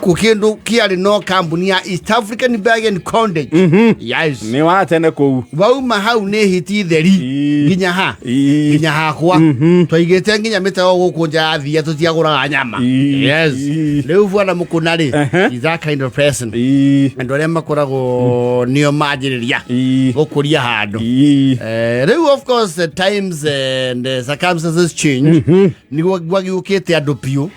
Gũkũ kĩndũ kĩarĩ no kambuni ya East African Bag and Cottage. Yes. Nĩ wa tene kũu. Wauma hau nĩ hiti theri. Nginya ha? Nginya hakwa. Twaigĩte nginya mĩtego gũkũ nja ya thia tũtiagũraga nyama. Yes. Rĩu bwana Mũkũna rĩ, is that kind of person. Andũ arĩa makoragwo nĩo manjĩrĩria gũkũria handũ. Rĩu of course the times and the circumstances change. Nĩguo gwagĩũkĩte andũ biũ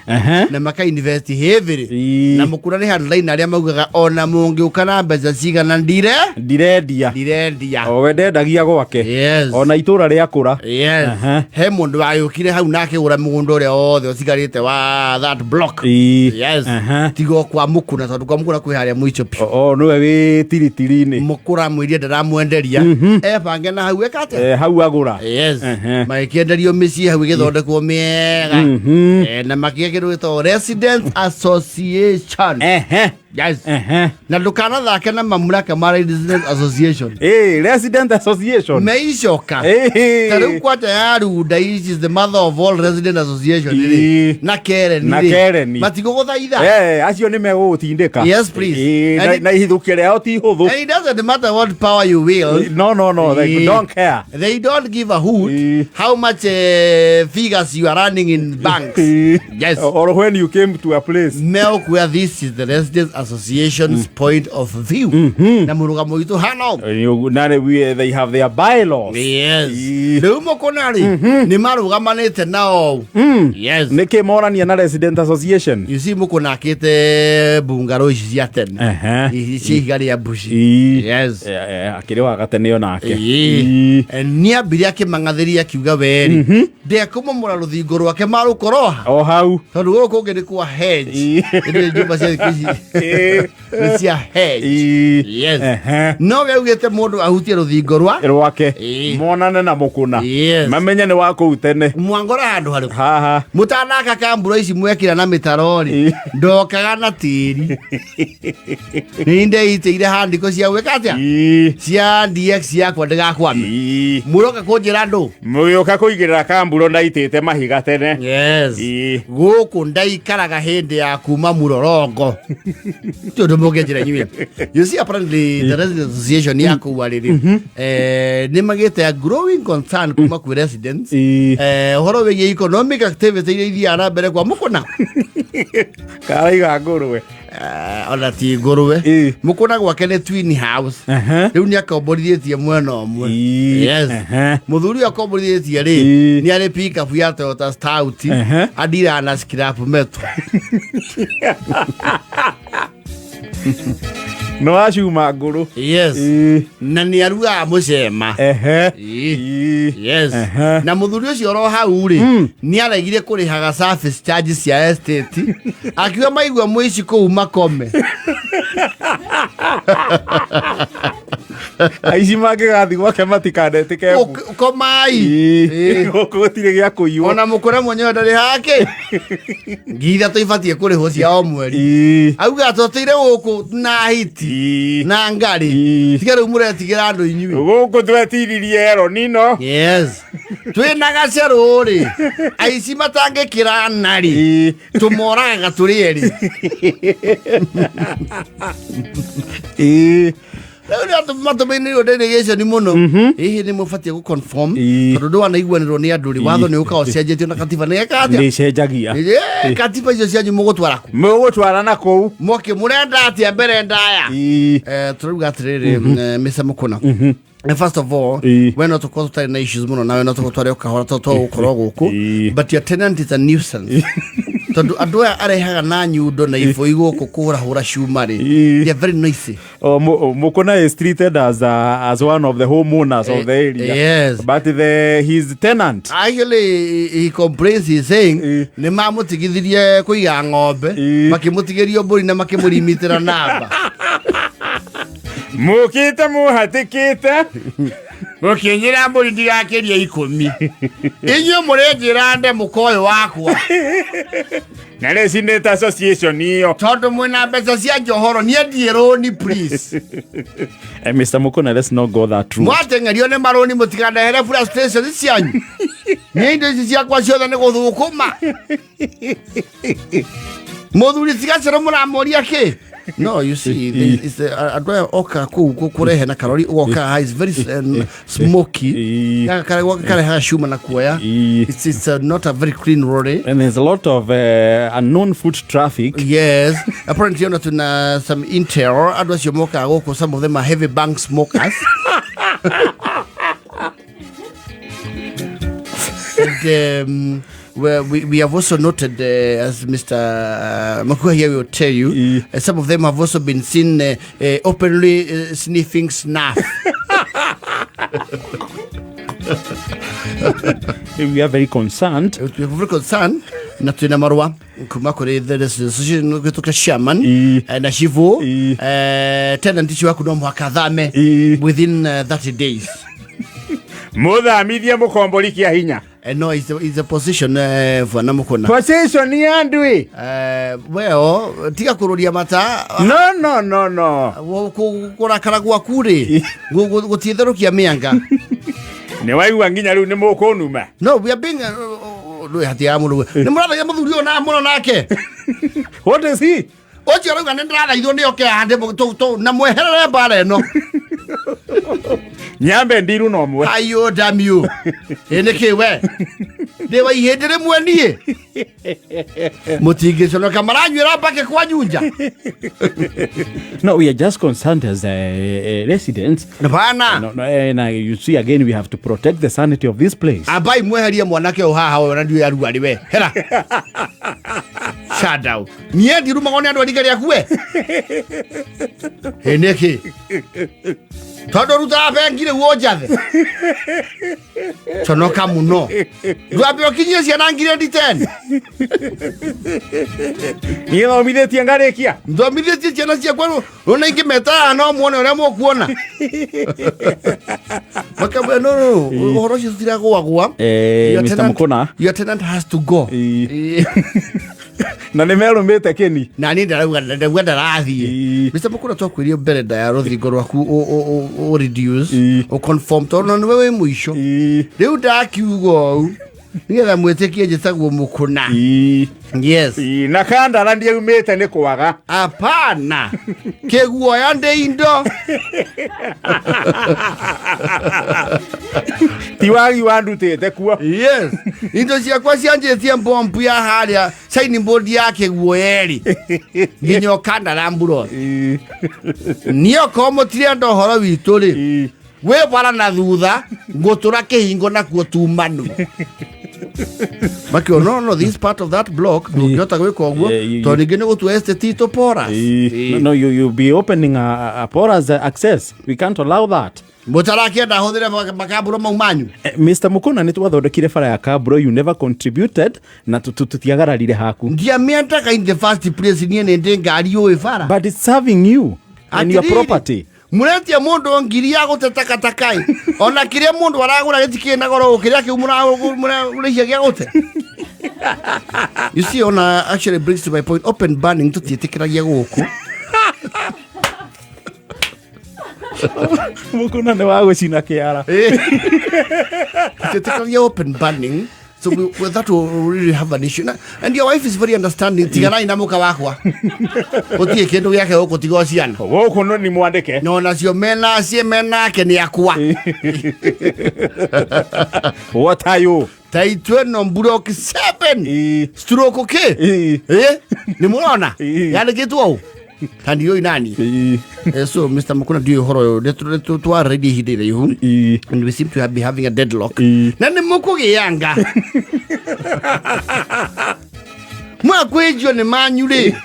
na maka invest heavily. Na Mũkũna nĩ handũ line arĩa maugaga ona mũngĩũka na mbeca cigana ndire Ndirendia. Ndirendia. O we ndendagia gwake. Yes. Ona itũra rĩakũra. Yes. He mũndũ wagĩũkire hau na akĩgũra mũgũnda ũrĩa wothe ũtigarĩte wa that block. Yes. Tiga o kwa Mũkũna, tondũ kwa Mũkũna kwĩ harĩa mũico biũ. O nĩwe wĩ tiritiri-inĩ. Mũkũra amwĩrie ndaramwenderia, ebange na hau eka atĩa? Hau agũra. Yes. Magĩkĩenderio mĩciĩ hau ĩgĩthondekwo mĩega. Na makĩgĩa kĩndũ gĩtagwo Residents Association. Yes. Na ndũkanathake na mamlaka ma Residents Association. Resident Association. Meicoka. Ta rĩu kwanja ya Runda, which is the mother of all resident association rĩ, na Kereni Na rĩ, Kereni. matigũgũthaitha. Acio nĩ megũgũtindĩka. Yes, please. Na ihithũkia rĩao ti hũthũ. And it doesn't matter what power you wield. No, they don't care. They don't give a hoot how much figures you are running in banks. Yes. Or when you came to a place. Meukuya this is the Residents Association's point of view. Na mũrũgamo witũ hana ũguo. Na they have their bylaws. Yes. Rĩu Mũkũna rĩ, nĩ marũgamanĩte nao. Yes. Nĩkĩ morania na Resident Association? You see, Mũkũna akĩte bungaro ici cia tene. Ici cia ihiga rĩa mbuci. Yes. Akĩrĩ wa gatene onake. Nĩ ambire akĩmang'athĩria akiuga weri ndekũmomora rũthingo rwake marũkoroha o hau, tondũ gũkũ kũngĩ nĩ kwa hedge. Ĩndĩ nyũmba cia thikũ ici nĩ cia hedge. Yes. No we augĩte mũndũ ahutie rũthingo rwa rwake, monane na Mũkũna. Mamenye nĩ wa kũu tene. Mwangora handũ harĩkũ? Haha. Mũtanaka kambura ici mwekĩra na mĩtaro rĩ, ndokaga na tĩri, nĩ ndeitĩire handiko cia gwĩka atĩa cia DX yakwa ndĩgakwame. Mũroka kũnjĩra ndũ? Mũgĩũka kũigĩrĩra kamburo ndaitĩte mahiga tene. Yes. Gũkũ ndaikaraga hĩndĩ ya kuma mũrorongo ti ũndũ mũngĩnjĩra inyuĩ. You see, apparently the Residents Association ya kũu arĩrĩ nĩ magĩte a growing concern kuma kwĩ residents ũhoro wĩgiĩ economic activity iria ithiaga na mbere kwa Mũkũna. Karaiga ngũrwe. Ona ti ngũrwe. Mũkũna gwake nĩ twin house. Rĩu nĩ akomborithĩtie mwena ũmwe. Yes. Mũthuri ũyũ akomborithĩtie rĩ, nĩ arĩ pickup ya Toyota Stout, andiraga na scrap metal. No acuma ngũrũ. Yes. Na nĩ arugaga mũcema. Yes. Na mũthuri ũcio oro hau rĩ, nĩ aregire kũrĩhaga service charge cia estate, akiuga maigua mũici kũu makome. Aici mangĩgathi gwake matikanetĩke mbu. Komai. Gũkũ gũtirĩ gĩa kũiywo. Ona mũkũra mwenyewe ndarĩ hake 3,000 ibatiĩ kũrĩhwo cia o mweri. Auga tũtĩire gũkũ na hiti na ngarĩ, tiga rĩu mũretigĩra andũ inyuĩ. Gũkũ twetiririe eronino. Yes, twĩ na gacerũ rĩ, aici matangĩkĩra narĩ, tũmoragaga tũrĩ erĩ. Rĩu nĩ andũ matũmĩrĩirwo delegation mũno. Hihi nĩ mũbatiĩ gũ confirm, tondũ ndwanaiguanĩrwo nĩ andũ rĩ, watho nĩ ũkaga ũcenjetio na katiba nĩ eka atĩa? Nĩ cenjagia. Katiba icio cianyu mũgũtwara kũ? Mũgũtwara na kũu. Moke mũrenda atĩa mbere ndaya? Tũrauga atĩrĩrĩ, Mr. Mukuna, first of all, we no tũkorwo tũtarĩ na issues mũno nawe, no tũkorwo twarĩ o kahora tondũ tũgũkorwo gũkũ, but your tenant is a nuisance, tondũ andũ aya arehaga na nyundo na ibũi gũkũ kũhũrahũra cuma rĩ, they are very noisy. Oh, Mukuna is treated as one of the homeowners of the area. Yes. But his tenant. Actually, he complains, he's saying nĩ mamũtigithirie kũiga ng'ombe, makĩmũtigĩrio mbũri na makĩmũrimitĩra namba. Mukite muhatikite. Mũkĩnyĩra mbũri ndigakĩrie 10, inyuĩ mũrĩnjĩra nde mũka ũyũ wakwa. Na Resident Association iyo. Tondũ mwĩna mbeca cia njohoro, niĩ ndiĩ rũni, please. Mr. Mukuna, let's not go that route. Mwateng'erio nĩ marũni, mũtikandehere frustration cianyu. Niĩ indo ici ciakwa ciothe nĩ gũthũkũma. Muthuri tigacero mũramoria kĩ? No, you see, there is andũ aya oka kũu kũrehe na karori ũgoka haha is very smoky. Ii. Karehaga cuma na kuoya. Ii. It's not a very clean lorry. And there's a lot of unknown foot traffic. Yes, apparently ona tuna some intel andũ acio mokaga gũkũ, some of them are heavy bank smokers. And well, we have also noted, as Mr. Makua here will tell you, some of them have also been seen openly sniffing snuff. We are very concerned. We are very concerned na twina marũa kuma kũrĩ the Residents Association gwĩtũka chairman na chifu tenant icio waku no mũhaka thame within 30 days. Muthamithie mukombori kia hinya. No, it's a position, bwana Mukuna. Position ya ndui. Well, tiga kururia mata. No, no, no, no. Kurakara gwaku rĩ gũtiĩtherũkia mĩanga. Nĩ waigua nginya rĩu nĩ mũkũnuma. No, we are being rĩ hatia mũndũ nĩ mũrathagia mũthuri ũyũ na mũno nake. What is he? Ũcio arauga nĩ ndĩrathaithwo nĩ oke hande na mweherere mbara ĩno. Nyambe ndiru no mwe. Ayo, damn you. Ĩ nĩkĩ we ndĩ wa ihĩndĩ rĩmwe niĩ mũtingĩconoka maranyuĩra mbake kwanyu nja. No, we are just concerned as residents. Bana. No, and you see, again, we have to protect the sanity of this place. Ambai mweherie mwanake ũyũ haha ũyũ na ndiũĩ arua rĩ we hera shadau niĩ ndirumagwo nĩ andũ a rika rĩaku we. Ĩ nĩkĩ tondũ rutaga bengi rĩu ũnjathe conoka mũno ndwambe ũkinyie ciana ngirĩndi 10. Niĩ thomithĩtie ngarĩkia. Nthomithĩtie ciana ciakwa rũna ingĩ metaga no muone ũrĩa mũkuona. Makamwĩra no no no ũhoro ũcio tũtiragũagũa. Mr. Mukuna. Your tenant has to go. Na nĩ merũmĩte kĩni. Na niĩ ndarauga ndarathiĩ. Mr. Mukuna, twakwĩrio mbere ndaya rũthingo rwaku ũ reduce ũ conform tondũ nĩwe wĩ mũico. Rĩu ndakiuga ũũ nĩgetha mwĩtĩkie njĩtagwo Mukuna. Yes. Na kandara ndiaumĩte nĩ kwaga. Hapana, kĩguoya ndĩ indo. Ti wagi wandutĩte kuo. Yes, indo ciakwa cianjĩtie mbombu ya harĩa signboard ya kĩguoya ĩrĩ nginya ũkandara mburo. Niĩ okorwo mũtirenda ũhoro witũ rĩ wĩ bara na thutha ngũtũra kĩhingo nakuo tumanu. Makio, no no, this part of that block ndũngĩhota gwĩka ũguo tondũ ningĩ nĩ gũtua estate itũ porous. No, no, you'll be opening a porous access. We can't allow that. Mũtarakĩenda hũthĩre makamburo mau manyu. Mr. Mukuna, nĩ twathondekire bara ya Kabro, you never contributed na tũtiagararire haku. Ndiamĩendaga in the first place, niĩ nĩ ndĩ ngari ũĩ bara. But it's serving you and your Atĩrĩrĩ, property. Mũretia mũndũ ngiri ya gũte takataka ĩ ona kĩrĩa mũndũ aragũra gĩtikĩrĩ na goro gũkĩrĩa kĩu mũrĩhia gĩa gũte. You see, ona actually brings to my point, open burning tũtiĩtĩkĩragia gũkũ. Mukuna nĩ wa gũcina kĩara. Tũtiĩtĩkĩragia open burning. So we, that will really have an issue. And your wife is very understanding. Tiganai na mũka wakwa. Gũtirĩ kĩndũ gĩake gũkũ tiga o ciana. Gũkũ no nĩ mwandĩke. No nacio mena cie menake nĩ akwa. What are you? Ta itue no mburoki 7 stroke kä nä må rona yandä kä two å ta ndiå nani. So Mr. Mukuna, ndiå horo å yå twarä ihinda iraihu and we seem to have be having a deadlock. Na nä må kå gä anga mwakwä nä manyu rä.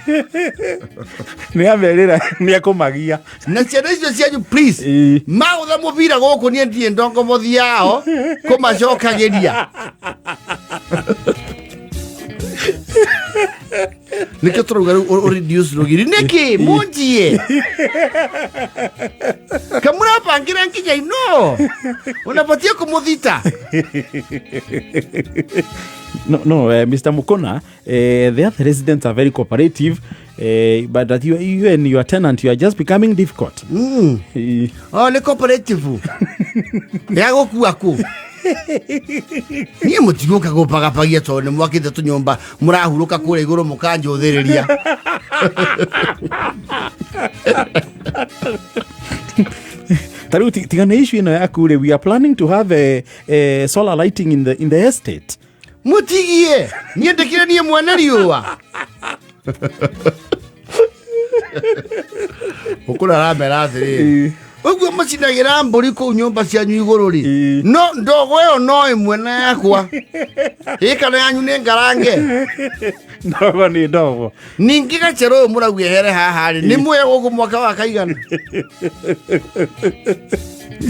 Nĩ amerira nĩ ekũmagia. Na ciana icio cianyu, please, magũtha mũbira gũkũ niĩ ndirĩ ndongomothi yao kũmacokagĩria nĩkĩo tũrauga rĩu ũ reduce rũgiri nĩkĩ mũnjie kamũrabangĩra nginya ino unabatie kũmũthita. No, no, Mr. Mukuna, the other residents are very cooperative, but that you and your tenant, you are just becoming difficult. Oh, nĩ cooperative ya gũkua kũ Niĩ mũtigũka gũpagapagia tondũ nĩ mwakĩte tũnyũmba mũrahurũka kũrĩa igũrũ mũkanjũthĩrĩria. Ta rĩu tiga nĩ issue ĩno yaku rĩ, we are planning to have a solar lighting in the estate. Mũtigie, niĩ ndĩkĩre niĩ mwene riũa ũkũra aramera atĩrĩrĩ, ũguo mũcinagĩra mbũri kũu nyũmba cianyu igũrũ rĩ, no ndogo ĩyo no ĩmwe na yakwa ĩ kana yanyu nĩ ngarange. Ndogo nĩ ndogo. Ningĩ gacero ũyũ mũrauga ehere haha rĩ, nĩ muoya gũkũ mwaka wa kaigana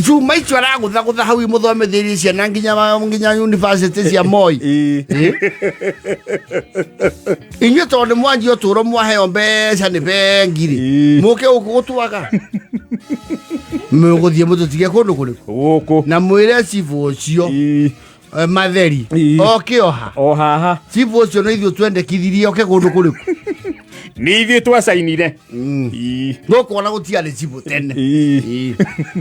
cuma icio aragũthagũtha hau imũthomithĩrie ciana nginya university cia Moi. Inyuĩ tondũ nĩ mwanjia ũtũũro mwaheo mbeca nĩ bengi rĩ, mũke gũkũ gũtwaga mũgũthiĩ mũtũtige kũndũ kũrĩkũ? Gũkũ. Na mwĩre cibũ ũcio matheri oke oha. O haha. Cibũ ũcio nĩ ithuĩ twendekithirie oke kũndũ kũrĩkũ. Nĩ ithuĩ twacainire. Gũkũ ona gũtiarĩ cibũ tene.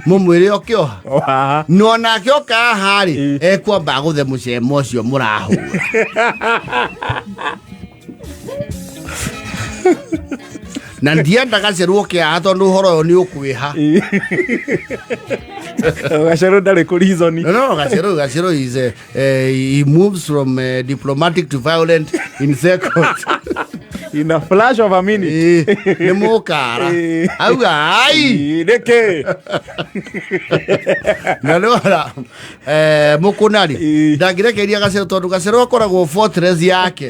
Mũmwĩre oke oha. O haha. No nake oka haha rĩ, ekwamba agũthe mũcemo ũcio mũrahũra. Na ndienda gacerwo oke haha tondũ ũhoro ũyũ nĩ ũkwĩha. Gacerũ ndarĩ kũ reason. No, Gachero is he moves from diplomatic to violent in seconds. In a flash of a minute. Nĩ mũkara. Auga ai. Nĩkĩ? Na nĩwona mũkũnari ndangĩrekeria Gacero tondũ Gacero akoragwo fortress yake.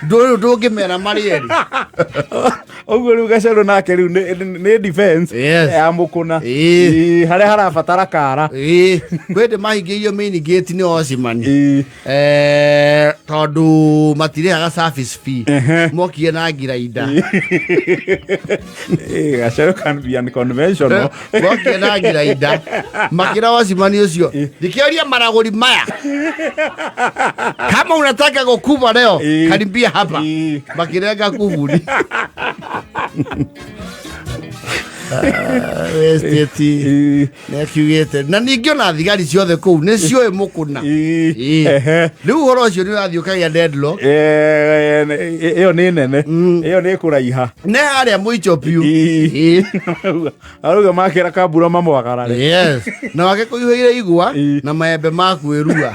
Ndũrĩ ndũngĩmera marĩ erĩ. Ũguo rĩu gacerũ nake rĩu nĩ defense ya mũkũna. Harĩa harabatara kara. Kwĩ ndĩ mahingĩirio main gate nĩ ocimani. Tondũ matirĩhaga service fee, mokire na ngirainda. Gacerũ can be unconventional. Mokire na ngirainda makĩra wacimani ũcio, thikĩrĩria maragũri maya, kama unataka gũkuba leo, karibia hapa. Makĩrenga kuburi. Estate nĩakiugĩte na ningĩ ona thigari ciothe kũu nĩ ciũĩ mũkũna. Rĩu ũhoro ũcio nĩ ũrathiĩ ũkagĩa deadlock. Ĩyo nĩ nene, ĩyo nĩ kũraiha. Nĩ harĩa mũico biũ. Arauga makĩra kambura mamwagarare. Yes, na wake kũihũire igwa na maembe ma kwĩrua.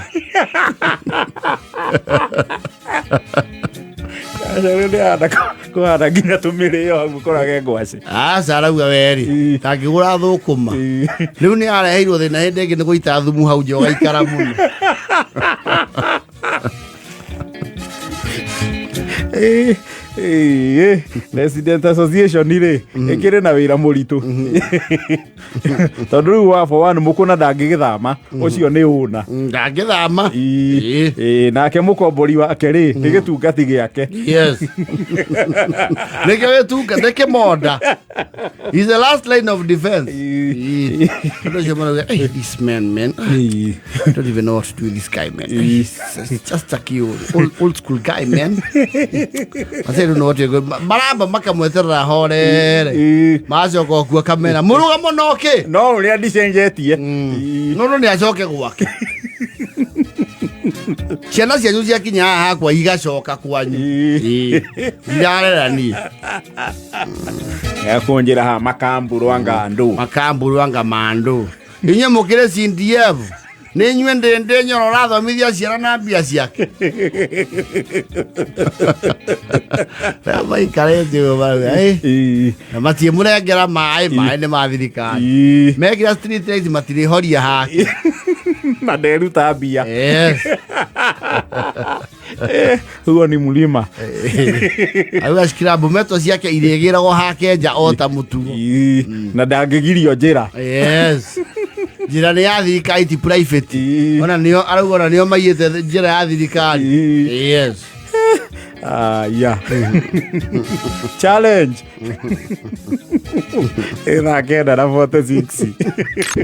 Gacerũ nĩ handa kũhanda nginya tũmĩrĩo hau ũkorage ngwacĩ. Aca, arauga weri ndangĩgũra thũkũma. Rĩu nĩ areheirwo thĩna hĩndĩ ĩngĩ nĩ gũita thumu hau nja ũgaikara mũno. Resident Association rĩ ĩkĩrĩ na wĩra mũritũ tondũ rĩu wa for one mũkũna ndangĩgĩthama, ũcio nĩ ũna. Ndangĩthama. Nake mũkombori wake rĩ nĩ gĩtungati gĩake. Yes, nĩkĩo gĩtunga nĩ kĩmonda. He's the last line of defense. Andũ acio marauga, "Hey, this man, I don't even know what to do with this guy, man. He's just a cute old school guy, man. I say, I don't know what you're going." Maramba makamweterera horere. Macoka okua kamera. Mũrũgamo no kĩ? No ũrĩa ndicenjetie. No nĩ acoke gwake. Ciana cianyu ciakinya haha hakwa igacoka kwanyu. Ndirarera niĩ. Ekũnjĩra ha makamburu anga andũ. Makamburu anga mandu. Inyuĩ mũkĩrĩ CDF. Nĩ inyuĩ ndĩndĩ nyoro ũrathomithia ciana na mbia ciake. Rĩu maikarĩte ũguo marauga, "Eh, na matiĩmũrengera maĩ, maĩ nĩ ma thirikari." Mekĩra street lights matirĩhoria hake. Na nderuta mbia. Yes. Huo ni mlima. Auga scrub meto ciake irĩgĩragwo hake nja o ta mũtugo. Na ndangĩgirio njĩra. Yes, njĩra nĩ ya thirikari, ti private. Ona nĩo arauga, ona nĩo maiyĩte njĩra ya thirikari. Yes. Ah, yeah. Challenge. Ĩthaa 9:46.